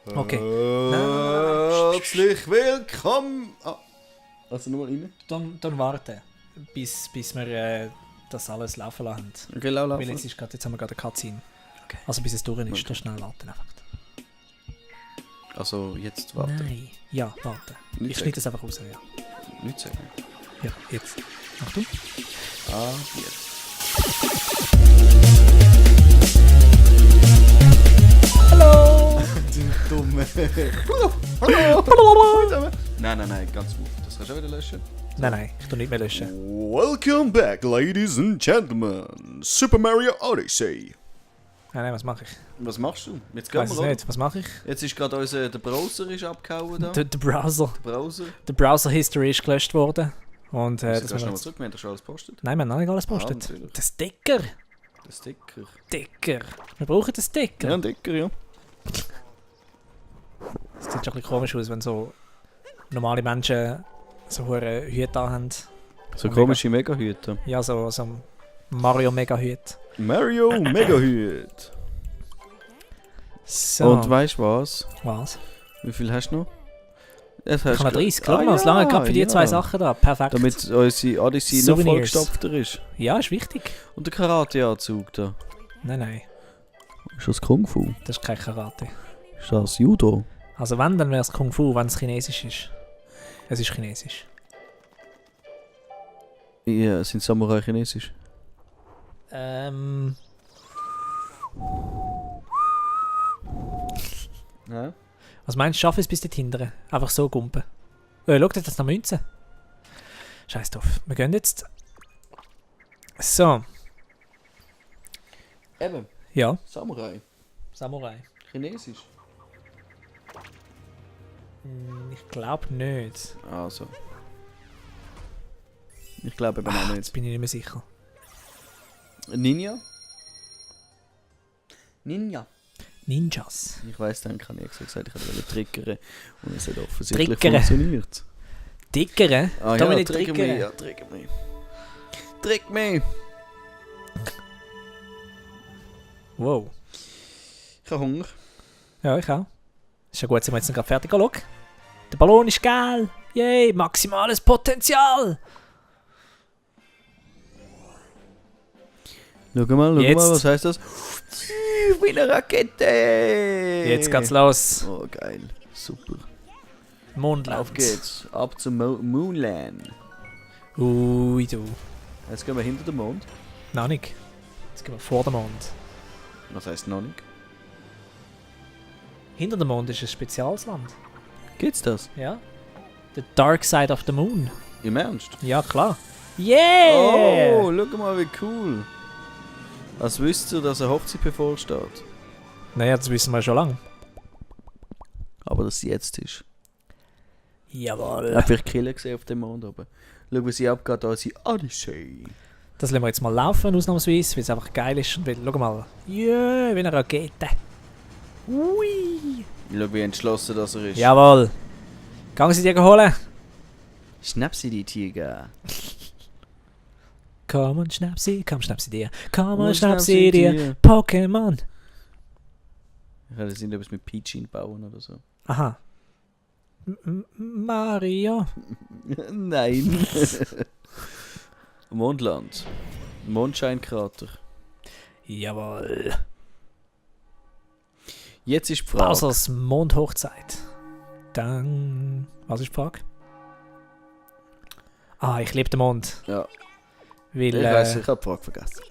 Okay. Herzlich willkommen! Also nochmal rein. Dann warten, bis wir das alles laufen lassen. Okay, lau. Weil jetzt haben wir gerade eine Cutscene. Okay. Also bis es durch ist, dann schnell warten einfach. Also jetzt warten. Nein. Ja, warten. Nicht Ich schneide das einfach raus, ja. Nicht sagen. Ja, jetzt. Achtung. Jetzt. Hallo! Du Dumme. Hallo! Nein, ganz smooth. Das kannst du auch wieder löschen. Nein, ich tue nicht mehr löschen. Welcome back, ladies and gentlemen. Super Mario Odyssey. Nein, was mache ich? Was machst du? Jetzt Ich gehen weiß es wir nicht. Was mache ich? Jetzt ist gerade der Browser ist abgehauen da. Der Browser. Der Browser. Der Browser-History ist gelöscht worden. Und Das das kannst du haben wir nochmal jetzt... zurück, wir haben doch schon alles gepostet. Nein, wir haben noch nicht alles gepostet. natürlich. Der Sticker. Der Sticker. Sticker. Wir brauchen den Sticker. Ja, ein Dicker, ja. Das sieht schon ein bisschen komisch aus, wenn so normale Menschen so hohe Hüte haben. So Oh, komische Mega-Hüte. Ja, so Mario Mega-Hüte. Mario Mega-Hüte. So. Und weißt du was? Was? Wie viel hast du noch? Jetzt Ich habe 30. Schau mal, es lange gerade für die zwei Sachen da. Perfekt. Damit unsere Odyssey noch Souvenirs. vollgestopfter ist. Ja, ist wichtig. Und der Karate-Anzug da. Nein. Ist das Kung Fu? Das ist kein Karate. Ist das Judo? Also wenn, dann wäre es Kung Fu, wenn es chinesisch ist. Es ist chinesisch. Ja, sind Samurai chinesisch? Ja. Was meinst du, schaffe ich es bis dort hinten? Einfach so gumpen. Schau dir das noch Münzen. Scheiß drauf. Wir gehen jetzt. So. Eben, Ja. Samurai. Samurai. Chinesisch. Ich glaube nicht. Also. Ich glaube eben auch Jetzt nicht. bin ich nicht mehr sicher. Ninja? Ninja. Ninjas. Ich weiss, dann kann ich gesagt, ich wollte triggern und es hat offensichtlich Triggern? funktioniert. Dickere? Ah Da ja, will ich trigger triggern. mich, ja, trigger mich. Trick mich! Wow. Ich habe Hunger. Ja, ich auch. Ist ja gut, sind wir jetzt noch gerade fertig. Schau. Der Ballon ist geil. Yay, maximales Potenzial. Schau mal, Jetzt. was heisst das? Wie eine Rakete! Jetzt geht's los. Oh, geil. Super. Mondland. Auf geht's. Ab zum Moonland. Ui, du. Jetzt gehen wir hinter den Mond. Noch nicht. Jetzt gehen wir vor dem Mond. Was heisst noch nicht? Hinter dem Mond ist ein Spezialsland. Gibt's das? Ja. The Dark Side of the Moon. Im Ernst? Ja, klar. Yeah! Oh, schau mal, wie cool. Als wüsst ihr, dass eine Hochzeit bevorsteht. Naja, das wissen wir schon lange. Aber dass sie jetzt ist. Jawohl. Ich habe vielleicht Killer gesehen auf dem Mond oben. Schau, wie sie abgeht, da sie Odyssey. Das lassen wir jetzt mal laufen, ausnahmsweise, weil es einfach geil ist. Und weil, schau mal. Yeah, wie eine Rakete. Ui. Schau, wie entschlossen das er ist. Jawohl. Gehen Sie die holen. Schnapp sie die Tiger. Komm und schnapp sie dir. Komm Und und schnapp schnapp sie sie dir. dir. Pokémon. Ich hätte jetzt etwas mit Peach bauen oder so. Aha. Mario. Nein. Mondland. Mondscheinkrater. Jawohl. Jetzt ist die Frage. Bowsers Mondhochzeit. Dann. Was ist die Frage? Ah, ich liebe den Mond. Ja. Weil, Ich weiss, ich habe die Frage vergessen.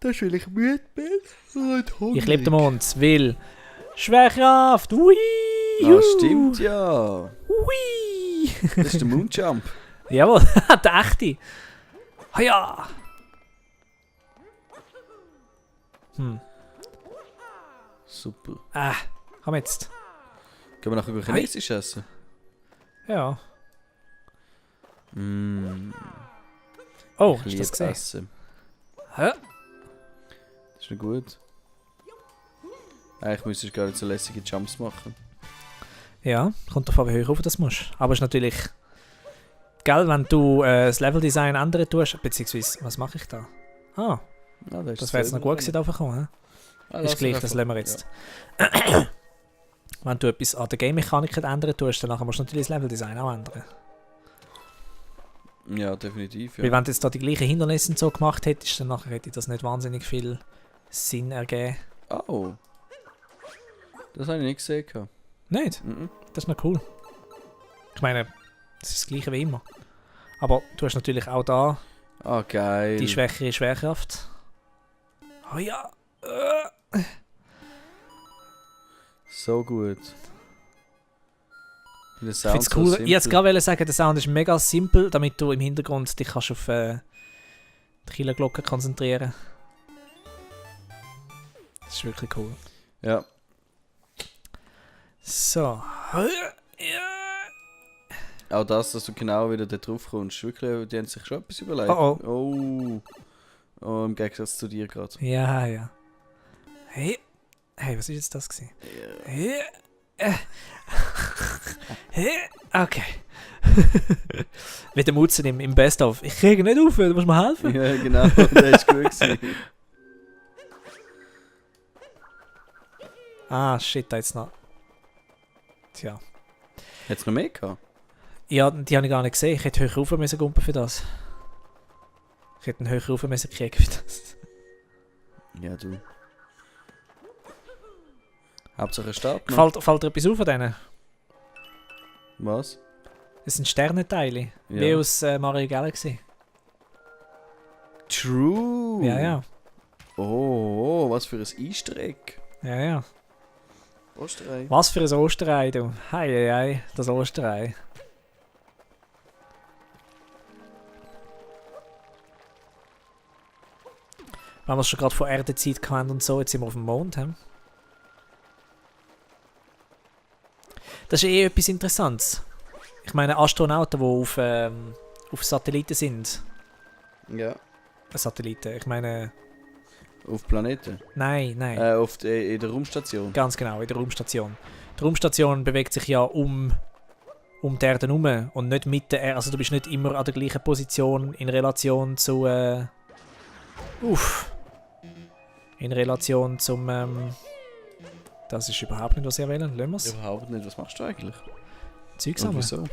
Das ist, weil ich müde bin und hungrig. ich liebe den Mond, weil. Schwerkraft! Ui! Ah, stimmt ja. Ui! Das ist der Moonjump. Jawohl, der echte. Ah ja! Super. Komm jetzt. Gehen wir nachher Chinesisch essen? Ja. Mm, Oh, ich hast du das liebe gesehen? Essen. Hä? Das ist noch gut. Eigentlich müsstest du gar nicht so lässige Jumps machen. Ja, kommt davon, wie hoch rauf das musst. Aber es ist natürlich. Gell, wenn du das Leveldesign ändern tust, beziehungsweise, was mache ich da? Ah, Ja, das wäre jetzt noch gut gewesen, da kommen. Ist gleich, das lassen wir jetzt. Wenn du etwas an der Game-Mechanik ändern tust, dann nachher musst du natürlich das Leveldesign auch ändern. Ja, definitiv. Ja. Weil wenn du jetzt da die gleichen Hindernisse und so gemacht hättest, dann nachher hätte das nicht wahnsinnig viel Sinn ergeben. Oh. Das habe ich nicht gesehen. Nicht? Mhm. Das ist noch cool. Ich meine, das ist das gleiche wie immer. Aber du hast natürlich auch da Ah, geil. die schwächere Schwerkraft. Oh ja. So gut. Der Ich Sound finde es so cool. simpel. Ich wollte gerade sagen, der Sound ist mega simpel, damit du im Hintergrund dich kannst auf die Killerglocke konzentrieren. Das ist wirklich cool. Ja. So. Auch das, dass du genau wieder da drauf kommst. Wirklich, die haben sich schon etwas überlegt. Oh Oh. Oh, im Gegensatz zu dir gerade. Ja, ja. Hey. Hey, was ist jetzt das gewesen? Hey. Hey. Okay. Mit dem Mutzen im Best-of. Ich kriege nicht auf, du musst mir helfen. Ja, genau. Das ist gut gewesen. Ah, shit, da jetzt noch. Tja. Hat es noch mehr gehabt? Ja, die habe ich gar nicht gesehen. Ich hätte höher rauf müssen gumpen für das. Ich hätte einen höher rauf müssen kriegen für das. Ja, du. Hauptsache Start noch. Fällt dir etwas auf von denen? Was? Das sind Sternenteile. Ja. Wie aus Mario Galaxy. True. Ja, ja. Oh, was für ein Easter Egg. Ja, ja. Osterei. Was für ein Osterei, du. Hei, hei, hei, das Osterei. Wenn wir es schon gerade von Erdezeit hatten und so, jetzt sind wir auf dem Mond. He? Das ist eh etwas Interessantes. Ich meine, Astronauten, die auf Satelliten sind. Ja. Satelliten, ich meine... Auf Planeten. Nein. In der Raumstation. Ganz genau, in der Raumstation. Die Raumstation bewegt sich ja um die Erde herum und nicht mit der Erde. Also du bist nicht immer an der gleichen Position in Relation zu... in Relation zum... das ist überhaupt nicht, was ich wählen. Lassen wir es. Überhaupt nicht. Was machst du eigentlich? Zeug Und sammeln. wieso?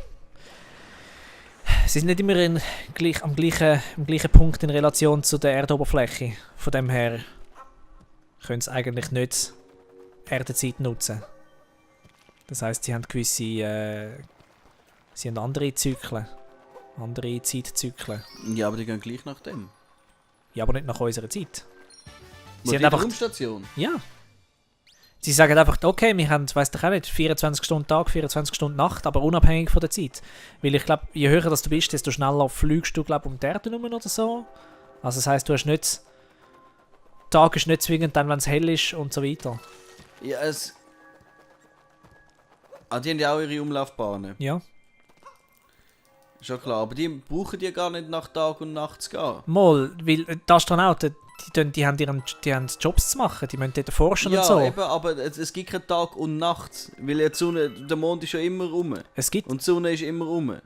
Sie sind nicht immer am gleichen Punkt in Relation zu der Erdoberfläche. Von dem her können sie eigentlich nicht Erdezeit nutzen. Das heisst, sie haben gewisse... sie haben andere Zyklen. Andere Zeitzyklen. Ja, aber die gehen gleich nach dem. Ja, aber nicht nach unserer Zeit. Sie Sie haben haben einfach... Raumstation. Ja. Sie sagen einfach, okay, wir haben, weiss doch auch nicht, 24 Stunden Tag, 24 Stunden Nacht, aber unabhängig von der Zeit. Weil ich glaube, je höher das du bist, desto schneller fliegst du, glaube um die Erde herum oder so. Also das heisst, du hast nicht... Tag ist nicht zwingend dann, wenn es hell ist und so weiter. Ja, die haben ja auch ihre Umlaufbahnen. Ja. Ist ja klar, aber die brauchen die gar nicht nach Tag und Nacht zu gehen. Mal, weil die Astronauten, die haben Jobs zu machen, die müssen dort forschen Ja, und so. eben, aber es gibt keinen Tag und Nacht, weil ja die Sonne, der Mond ist ja immer rum. Es gibt... Und die Sonne ist immer rum.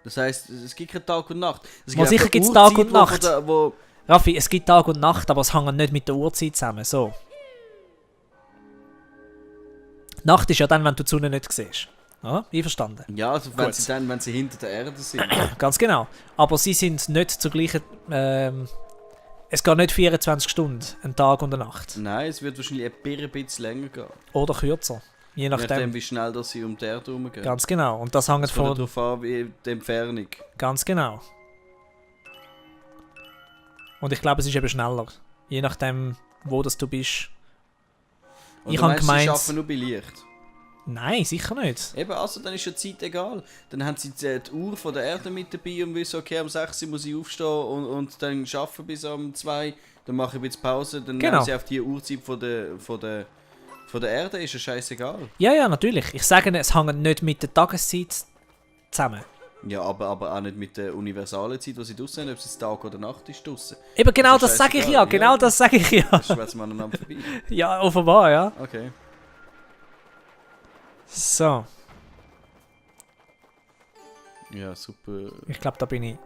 Das heisst, es gibt keinen Tag und Nacht. Es Mal sicher einfach gibt's Uhrzeit, Tag und Nacht. wo Raffi, es gibt Tag und Nacht, aber es hängt nicht mit der Uhrzeit zusammen. So. Nacht ist ja dann, wenn du die Sonne nicht siehst. Ja, einverstanden. ja, also wenn sie hinter der Erde sind. Ganz genau. Aber sie sind nicht zur gleichen... es geht nicht 24 Stunden, ein Tag und eine Nacht. Nein, es wird wahrscheinlich ein bisschen länger gehen. Oder kürzer. Je Je nachdem. nachdem, wie schnell dass sie um die Erde herumgehen. Ganz genau. Und das hängt Es kommt von... darauf an, wie die Entfernung. Ganz genau. Und ich glaube, es ist eben schneller. Je nachdem, wo das du bist. Und Ich du habe meinst, gemeint... sie arbeiten nur bei Licht. Nein, sicher nicht. Eben, also dann ist ja die Zeit egal. Dann haben sie die Uhr von der Erde mit dabei und wissen, okay, um 6 Uhr muss ich aufstehen und dann arbeiten bis um 2. Dann mache ich ein bisschen Pause, dann Genau. nehmen sie auf die Uhrzeit von der Erde, ist ja scheißegal. Ja, natürlich. Ich sage, es hängt nicht mit der Tageszeit zusammen. Ja, aber auch nicht mit der universalen Zeit, die sie draussen haben, ob es jetzt Tag oder Nacht ist draussen. Eben genau Das das ist sage ich scheißegal. ja. Genau Ja. das sage ich ja. Das schwätzen wir aneinander vorbei. Ja, offenbar, ja. Okay. So. Ja, super. Ich glaube, da bin ich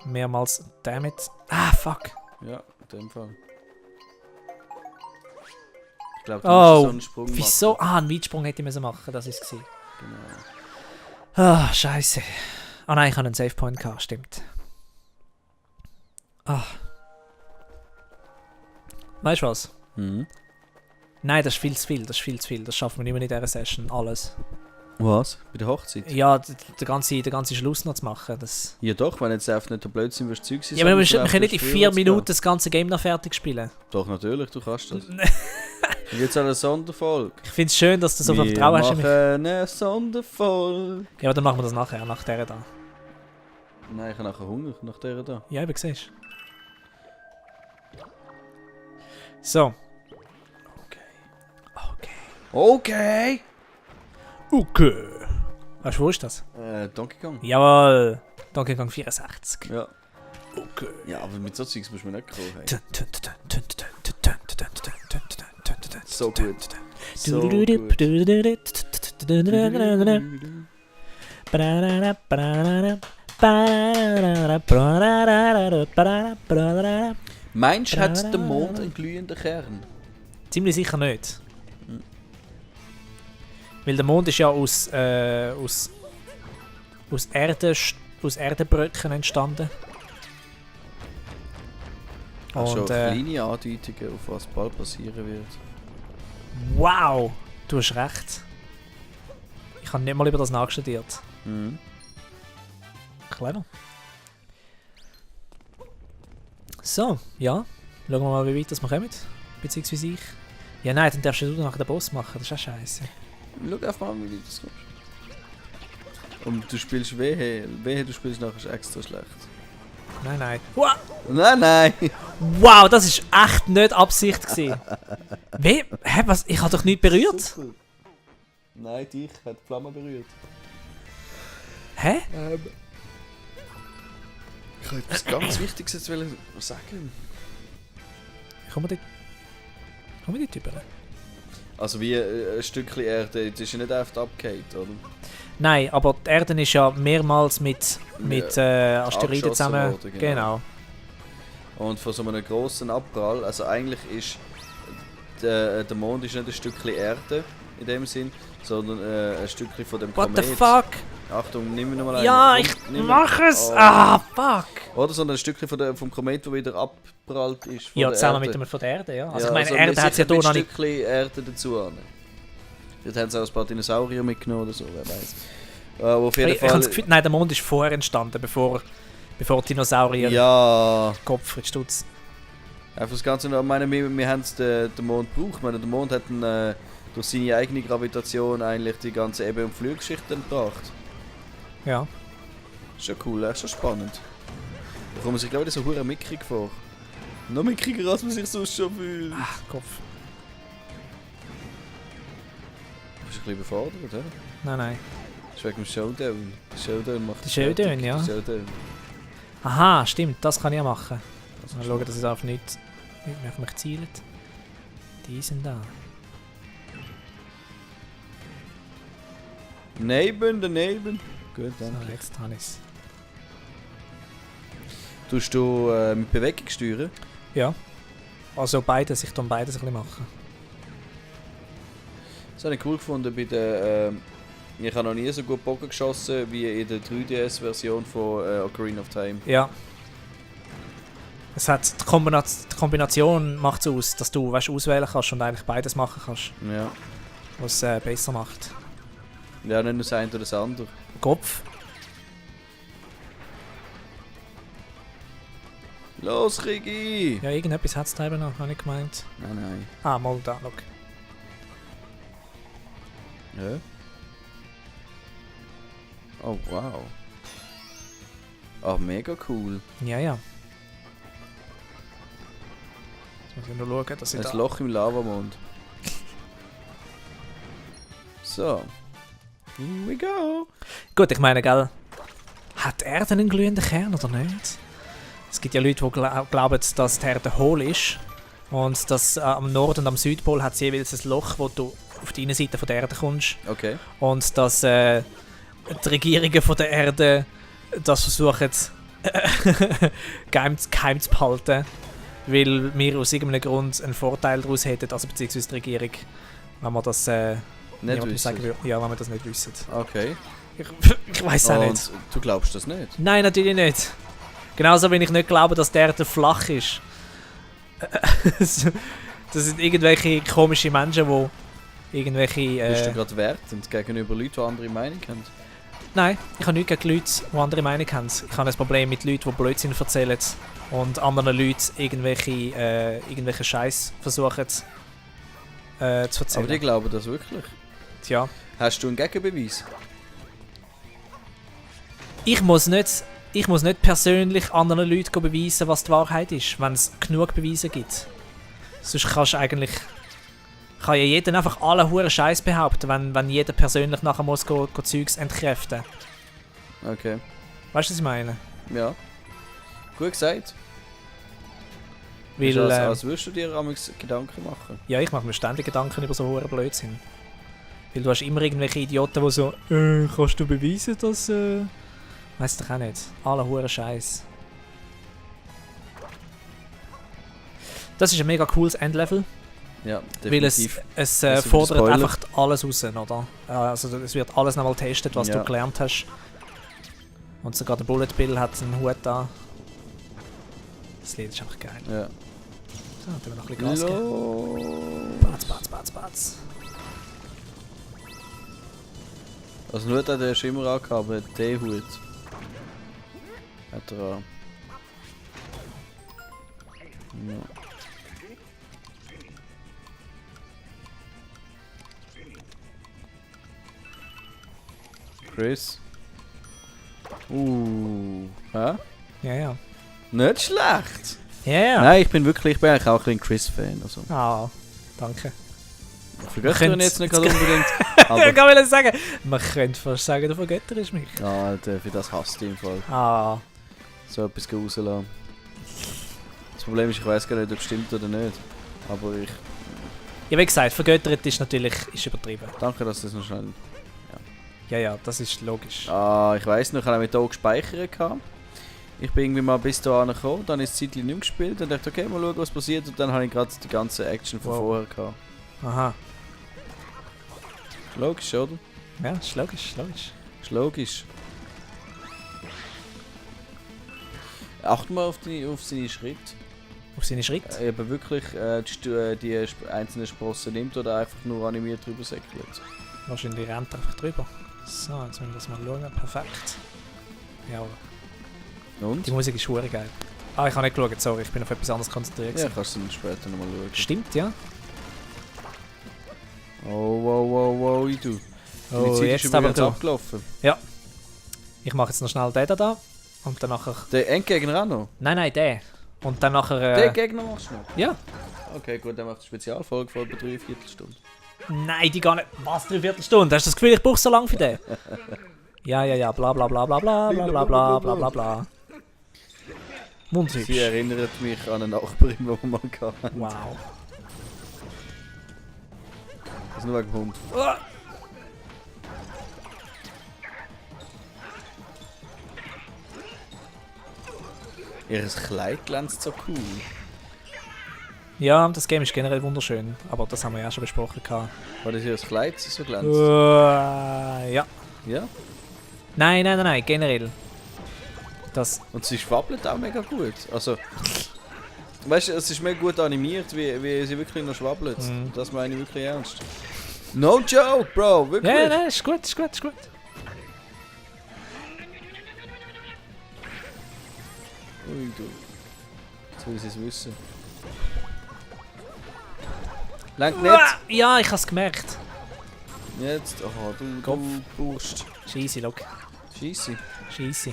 mehrmals... Dammit. Ah, fuck. Ja, in dem Fall. glaube, du musst so einen Sprung wieso? machen. Ah, einen Weitsprung hätte ich müssen machen, das ist es. Genau. Ah, scheiße. Ah nein, ich habe einen Savepoint gehabt, stimmt. Ah. Weißt du was? Mhm. Nein, das ist viel zu viel, Das schaffen wir nicht mehr in dieser Session, alles. Was? Bei der Hochzeit? Ja, den ganzen Schluss noch zu machen, das... Ja doch, wenn jetzt einfach nicht der Blödsinn wirst, Zeug sein. Ja, aber wir sondern können nicht in einfach 4 früher Minuten das ganze Game noch fertig spielen. Doch, natürlich, du kannst das. Und jetzt eine Sonderfolge. Ich finde es schön, dass du so viel Vertrauen hast in mich. Wir machen eine Sonderfolge. Ja, aber dann machen wir das nachher, nach der da. Nein, ich habe nachher Hunger, nach der da. Ja, eben, siehst du. So. Okay. Okay. Weißt du, wo ist das? Donkey Kong. Jawohl. Donkey Kong 64. Ja. Okay. Ja, aber mit so Zeugs musst du mir nicht kommen. Hey. So So gut. So Meinst du, hat der Mond einen glühenden Kern? Ziemlich sicher nicht. Weil der Mond ist ja aus Erdenbröcken entstanden. Hast du Und, schon kleine Andeutungen, auf was bald passieren wird? wow! Du hast recht. Ich habe nicht mal über das nachstudiert. Mhm. Clever. So, ja. Schauen wir mal, wie weit das wir kommen. Beziehungsweise ich. Ja, nein, dann darfst du nachher den Boss machen. Das ist auch scheiße. Schau einfach mal, wie weit das kommst. Und du spielst wehe, du spielst nachher extra schlecht. Nein, nein. Wow, Nein! wow, das ist echt nicht Absicht gewesen. Wie? Hä, was? Ich habe doch nichts berührt. Super. Nein, dich hat die Flamme berührt. Hä? Ich wollte etwas ganz Wichtiges jetzt sagen. Kommen wir dort rüber? Also wie ein Stückchen Erde, das ist ja nicht einfach abgehakt, oder? Nein, aber die Erde ist ja mehrmals mit Asteroiden angeschossen zusammen. worden, Genau. Und von so einem grossen Abprall, also eigentlich ist der Mond ist nicht ein Stückchen Erde in dem Sinn, sondern ein Stückchen von dem What Komet. the fuck? Achtung, nimm mir nochmal einen. Ja, Komm, ich nimm mach es! Oh. Ah, fuck! Oder sondern ein Stückchen vom Komet, das wieder abprallt ist von Ja, der zusammen Erde. mit dem von der Erde, ja. Also Ja, ich meine, also Erde hat es ja sicher hier mit noch ein nicht... Stückchen Erde dazu an. Dort haben sie auch ein paar Dinosaurier mitgenommen oder so, wer weiß. Auf jeden Ich habe Fall. das Gefühl, nein, der Mond ist vorher entstanden, bevor die Dinosaurier Ja. Kopf in den Stutz. Einfach das Ganze noch, ich meine, wir haben den Mond gebraucht. Ich meine, der Mond hat durch seine eigene Gravitation eigentlich die ganze Ebbe- und Fluggeschichte gebracht. Ja. Ist ja cool, ist schon spannend. Da kommt man sich, glaube ich, so hure mickrig vor. Noch mickriger, als man sich sonst schon fühlt. Ach, Kopf. Du bist ein bisschen überfordert, hä? Nein. Das ist wegen dem Showdown. Der Showdown macht Der Showdown, fertig. ja. Der Showdown. Aha, stimmt, das kann ich ja machen. Mal schauen, dass es auf nicht mehr auf mich zielt. Die sind da. Daneben. Gut, So, danke. jetzt habe ich es. Tust du mit Bewegung steuern? Ja. Also beides, ich tue beides ein bisschen machen. Das habe ich cool gefunden bei der. Ich habe noch nie so gut Bogen geschossen wie in der 3DS-Version von Ocarina of Time. Ja. Es hat die Kombination macht es aus, dass du auswählen kannst und eigentlich beides machen kannst, Ja. was besser macht. Ja, nicht nur das eine oder das andere. Kopf. Los, Rigi! Ja, irgendetwas hat es da eben noch, habe ich gemeint. Nein. Ah, mal da, schau. Ja. Oh, wow. Ah, mega cool. Ja. Jetzt muss ich nur schauen, dass ich Ein da... Loch im Lavamond. So. Here we go. Gut, ich meine, gell, hat die Erde einen glühenden Kern oder nicht? Es gibt ja Leute, die glauben, dass die Erde hohl ist. Und dass am Nord- und am Südpol hat es jeweils ein Loch, wo du auf die Innenseite von der Erde kommst. Okay. Und dass die Regierungen von der Erde das versuchen geheim zu behalten. weil wir aus irgendeinem Grund einen Vorteil daraus hätten, also beziehungsweise die Regierung, wenn wir das niemandem sagen würde. Ja, wenn wir das nicht wissen. Okay. Ich weiß auch nicht. Und du glaubst das nicht? Nein, natürlich nicht. Genauso wie ich nicht glaube, dass der Erde flach ist. Das sind irgendwelche komische Menschen, die irgendwelche... Bist du gerade wertend gegenüber Leuten, die andere Meinung haben? Nein, ich habe nichts gegen Leute, die andere Meinung haben. Ich habe ein Problem mit Leuten, die Blödsinn erzählen und anderen Leuten irgendwelche Scheiß versuchen zu erzählen. Aber die glauben das wirklich? Tja. Hast du einen Gegenbeweis? Ich muss nicht persönlich anderen Leuten beweisen, was die Wahrheit ist, wenn es genug Beweise gibt. Sonst kann ja jeder einfach alle huren Scheiß behaupten, wenn jeder persönlich nachher muss go Zeugs entkräften. Okay. Weißt du, was ich meine? Ja. Gut gesagt. Weil, als würdest du dir amigs Gedanken machen? ja, ich mache mir ständig Gedanken über so huren Blödsinn. Weil du hast immer irgendwelche Idioten, die so, kannst du beweisen, dass, weiss doch auch nicht. Alle huren Scheiß. Das ist ein mega cooles Endlevel. Ja, Weil definitiv. es Das ist fordert Spoiler. einfach alles raus, oder? Also es wird alles nochmal getestet, was Ja. du gelernt hast. Und sogar der Bullet Bill hat einen Hut da. Das Lied ist einfach geil. Ja. So, dann wir noch ein bisschen Gas geben. Batz. Also nur der Schimmer angehabt, aber der Hut. Hat er an. Ja. Chris. Hä? Ja. Nicht schlecht! Ja. Nein, ich bin eigentlich auch ein Chris-Fan. Also. Ah, danke. Ich vergesse ihn jetzt nicht gerade unbedingt. Ich Aber kann sagen, man könnte fast sagen, der Vergötter ist mich. ja, Alter, für das hasst ich im Fall. Ah, So etwas rauslassen. Das Problem ist, ich weiß gar nicht, ob es stimmt oder nicht. Aber ich. ja, wie gesagt, vergöttert ist natürlich übertrieben. Danke, dass du das noch schnell. Ja, das ist logisch. Ah, ich weiss noch, ich habe mit hier gespeichert. Gehabt. Ich bin irgendwie mal bis hierhin gekommen, dann ist das Zeitchen nicht mehr gespielt und dachte, okay, mal schauen, was passiert. Und dann habe ich gerade die ganze Action von Wow. vorher gehabt. Aha. Logisch, oder? Ja, ist logisch. Ist logisch. Acht mal auf seine Schritte. Auf seine Schritte. Eben wirklich die einzelnen Sprossen nimmt oder einfach nur animiert drüber säckelt. Wahrscheinlich rennt er einfach drüber. So, jetzt müssen wir das mal schauen. Perfekt. Ja, Und? die Musik ist schwer geil. Ah, ich habe nicht geschaut, sorry, ich bin auf etwas anderes konzentriert. Ja, kannst du dann später nochmal schauen. Stimmt, ja. Oh, wow, ich tu. Oh, Die Zeit jetzt ist aber übrigens du. abgelaufen. Ich mache jetzt noch schnell den da. Und dann nachher... Der Endgegner auch noch? Nein, den. Und dann nachher... Den Gegner machst du noch? ja. Okay, gut, dann macht die Spezialfolge vor etwa 3 Viertelstunde. Nein, die gar nicht... Was, 3 Viertelstunde? Hast du das Gefühl, ich brauche so lange für den? Ja, bla bla bla bla bla bla bla bla bla bla bla. Mundhübsch. Sie erinnert mich an eine Nachbarin, die wir mal hatten. Wow. Das ist nur wegen dem Hund. Ihr Kleid glänzt so cool. Ja, das Game ist generell wunderschön. Aber das haben wir ja schon besprochen. War das ihr Kleid so glänzt? Ja. Ja. Nein, generell. Das... Und sie schwabbelt auch mega gut. Also, weißt du, es ist mega gut animiert, wie sie wirklich noch schwabbelt. Mhm. Das meine ich wirklich ernst. No joke, Bro, wirklich. Ja, nein, ist gut. Ui, du. Jetzt will ich es wissen. Lenk nicht! Ja, ich hab's gemerkt. Jetzt, aha, du Kopf. Burst. Scheisse, look. Scheisse. Scheisse.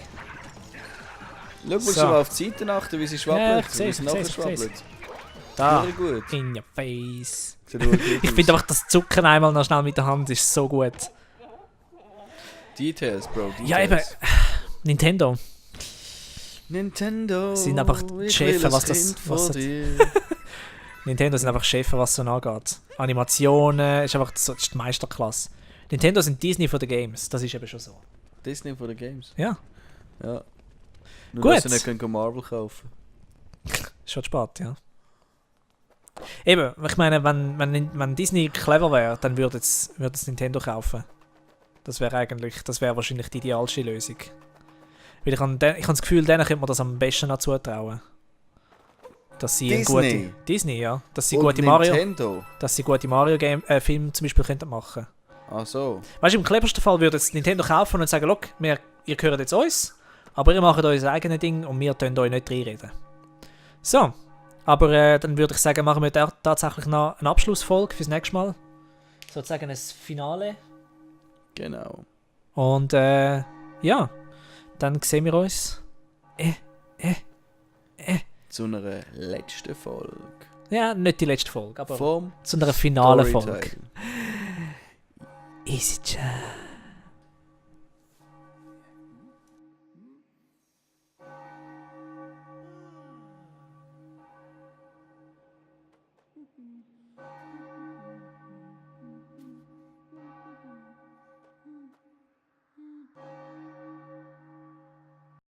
Schau, musst So. du mal auf die Seite achten, wie sie schwabbelt. Ja, ich wie seh's, sie ich nachher seh's, ich schwabbelt. seh's. Da. Sehr gut. In your face. Sieht gut Ich aus. finde einfach das Zucken einmal noch schnell mit der Hand ist so gut. Details, Bro. Details. Ja, eben. Nintendo. Nintendo. Sind einfach die ich Chefen, will was ein das- Kind was von das- dir. Nintendo sind einfach Chefs, was so angeht. Animationen ist einfach so, das ist die Meisterklasse. Nintendo sind Disney von den Games, das ist eben schon so. Disney for the Games. Ja, Ja. Nur Gut. dass sie nicht können Marvel kaufen. ist schon spät, ja. Eben, ich meine, wenn Disney clever wäre, dann würde es Nintendo kaufen. Das wäre wahrscheinlich die idealste Lösung. Weil ich habe das Gefühl, denen könnte man das am besten noch zutrauen. Dass sie Disney, ja. Dass sie gute Nintendo. Mario-Filme zum Beispiel könnten machen. Ach so. Weißt du, im cleversten Fall würde es Nintendo kaufen und sagen, look, ihr gehört jetzt uns, aber ihr macht euer eigenes Ding und wir können euch nicht reinreden. So, aber dann würde ich sagen, machen wir tatsächlich noch eine Abschlussfolge fürs nächste Mal. Sozusagen ein Finale. Genau. Und ja, dann sehen wir uns. Zu einer letzten Folge. Ja, nicht die letzte Folge, aber Vom zu einer finalen Storytime. Folge. Easy Chat.